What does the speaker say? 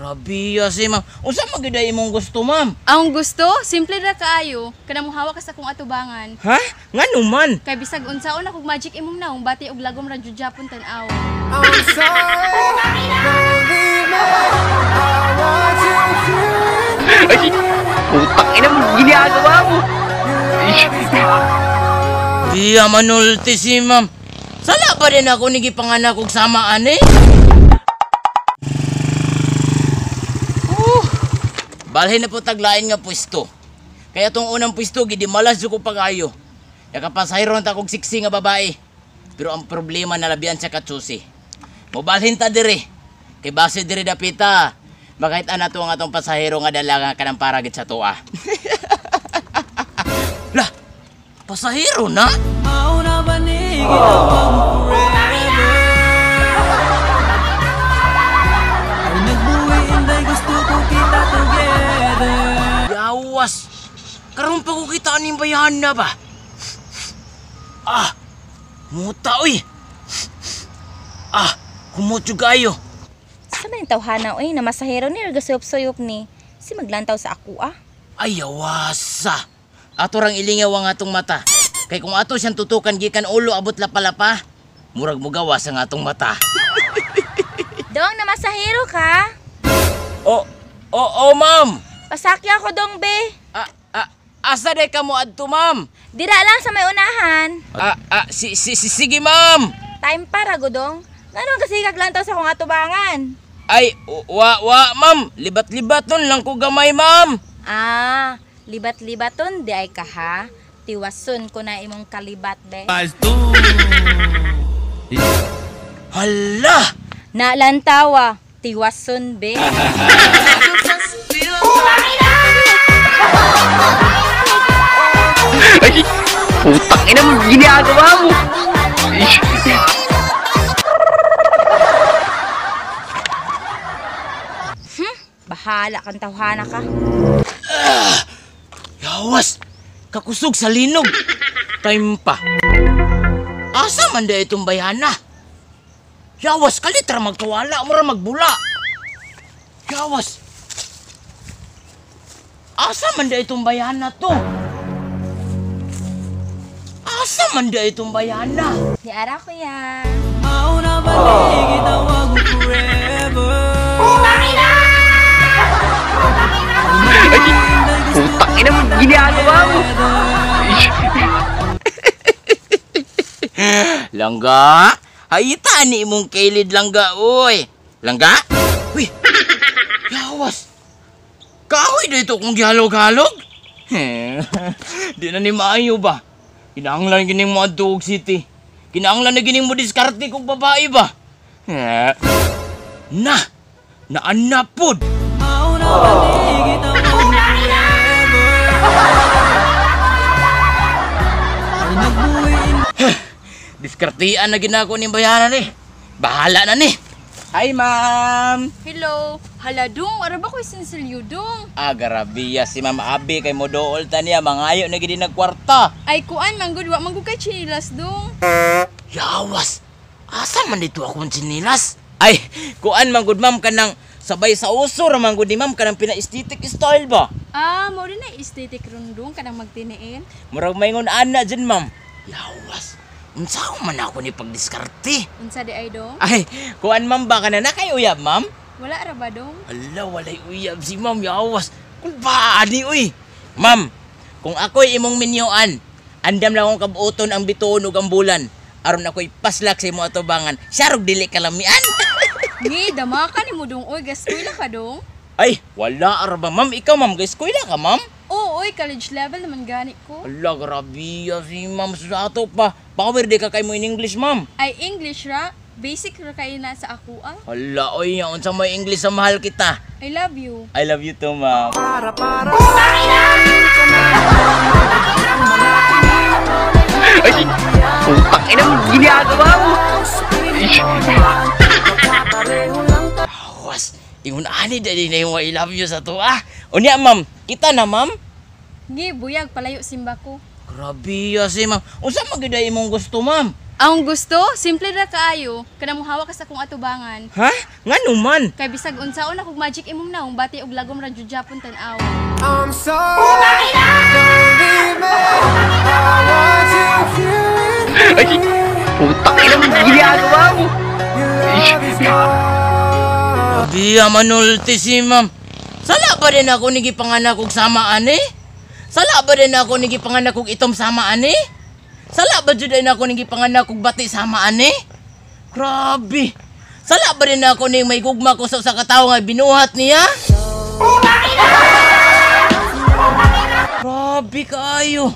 Grabe ya si ma'am. Unsa man gyud ay imong gusto, ma'am? Ang gusto, simple ra kaayo, kanang muhawa ka sa akong atubangan. Ha? Ngano man? Kay bisag unsaon akong magic imong naong bati og lagom ra jud japon tan-aw. I'm sorry, believe me. I want you to Ay, putang ina mo, ginagawa mo. Di manulti si ma'am. Sala pa rin ako ni gipanganak og sama ani. Balhin na po taglain nga pwesto. Kaya tong unang pwesto gidi malas jud ko pag-ayo. Nakapasayron ta kog siksi nga babae. Pero ang problema nalabian sa katsusi. Mobalhin ta dire. Kay base dire dapita. Makita na to ang atong pasahero nga dala nga kanang para gid sa tuwa. Lah, pasahero na? Mauna ba ni ginawa mo forever? Ay nagbuwi inday gusto ko kita together. Yawas! Karon pa ko kita aning bayahan na ba? Ah! Muta oy! Ah! Kumutyo kayo! Sa man yung tawhana, oy, na masahero ni gasuyop-suyop ni. Si maglantaw sa ako ah. Ay, yawasa! Ato rang ilingaw ang atong mata. Kay kung ato siyang tutukan gikan ulo abot lapa-lapa, murag mugawas ang atong mata. Dong, na masahero ka? Oh, oh, oh, ma'am! Pasakya ako dong, be. Ah, ah, asa day ka mo adto, ma'am? Dira lang sa may unahan. Ah, ah, si, si, si, sige, ma'am! Time para, godong. Ngano kasi kaglantaw sa akong atubangan? Ay, wa, wa, ma'am! Libat-libat nun lang ko gamay, ma'am! Ah, libat-libaton di ay ka ha. Tiwason ko na imong kalibat, be. Hala! Nalantawa, tiwason, be. Ay, putang ina mo, ginagawa mo. Bahala kang tawhana ka. Yawas! Kakusog sa linog! Time pa. Asa man da itong bayana? Yawas, kalitra magkawala, mura magbula. Yawas! Asa man da itong bayana to? Asa man da itong bayana? Ni ara kuya. Mauna ba ni ginawa mo forever? Ay, putang ina mo, ginagawa mo. Langga? Hayita ni imong kailid langga, uy. Langga? Uy! Yawas! Kahoy dito kung gihalog-halog? Di na ni maayo ba? Kinahanglan gining mo adto og city. Kinahanglan na gining mo diskarte kog babae ba? Na! Naanapod! Mauna ba ni ginawa mo forever? Ay nagbuwi Diskartean na ginako ni bayanan eh. Bahala na ni. Hi, ma'am! Hello, hala dong, ara ba ko'y sinsilyo dong? Ah, garabiya si Ma'am Abi kay modool ta niya mangayo na gid nagkwarta. Ay kuan manggod wa manggod kay chinilas dong. Yawas! Asa man dito akong sinilas? Ay, kuan man gud ma'am kanang sabay sa uso ra man gud ni ma'am kanang pina-aesthetic style ba? Ah, mao din na aesthetic ron dong kanang magtiniin. Murag maingon ana dyan ma'am. Yawas! Unsa man ako ni pagdiskarte? Unsa di ay dong? Ay, kuan ma'am ba kana na kay uyab ma'am? Wala ra ba dong? Ala, walay uyab si ma'am, yawas. Kung ba ani uy? Ma'am, kung ako'y imong minyoan, andam lang akong kabuoton ang bituon ug ang bulan. Aron ako'y paslak sa imong atubangan. Siya dili kalamian. Ngi, dama ka ni mo dong oy, gaskwela ka dong. Ay, wala ara ba ma'am? Ikaw ma'am, guys, kuila ka ma'am? Oo, oy, college level naman gani ko. Ala, grabe si ma'am sa ato pa. Power di ka kay mo in English, ma'am. Ay English ra, basic ra kay na sa ako ah. Ala, oy, unsa may English sa mahal kita. I love you. I love you too, ma'am. para para Ay, putang ina mo, ginagawa mo. Awas, ingon ani dali na yung I love you sa to ah. Unya, ma'am, kita na, ma'am. Ngi, buyag palayo simba ko. Grabe ya si ma'am. Unsa man gyud ay imong gusto, ma'am? Ang gusto, simple ra kaayo, kanang muhawa ka sa akong atubangan. Ha? Ngano man? Kay bisag unsaon akong magic imong naong bati og lagom ra jud japon tan-aw. I'm sorry. Don't be mad. I want to hear it. Ay, putang ina mo, ginagawa mo. Your love is gone. Biya manulti si ma'am. Sala ba din ako ni gipanganak og sama ani? Sala ba din ako ni gipanganak og itom sama ani? Sala ba jud din ako ni gipanganak og bati sama ani? Grabe. Sala ba din ako ni may gugma ko sa usa ka tawo nga binuhat niya? Grabe kaayo.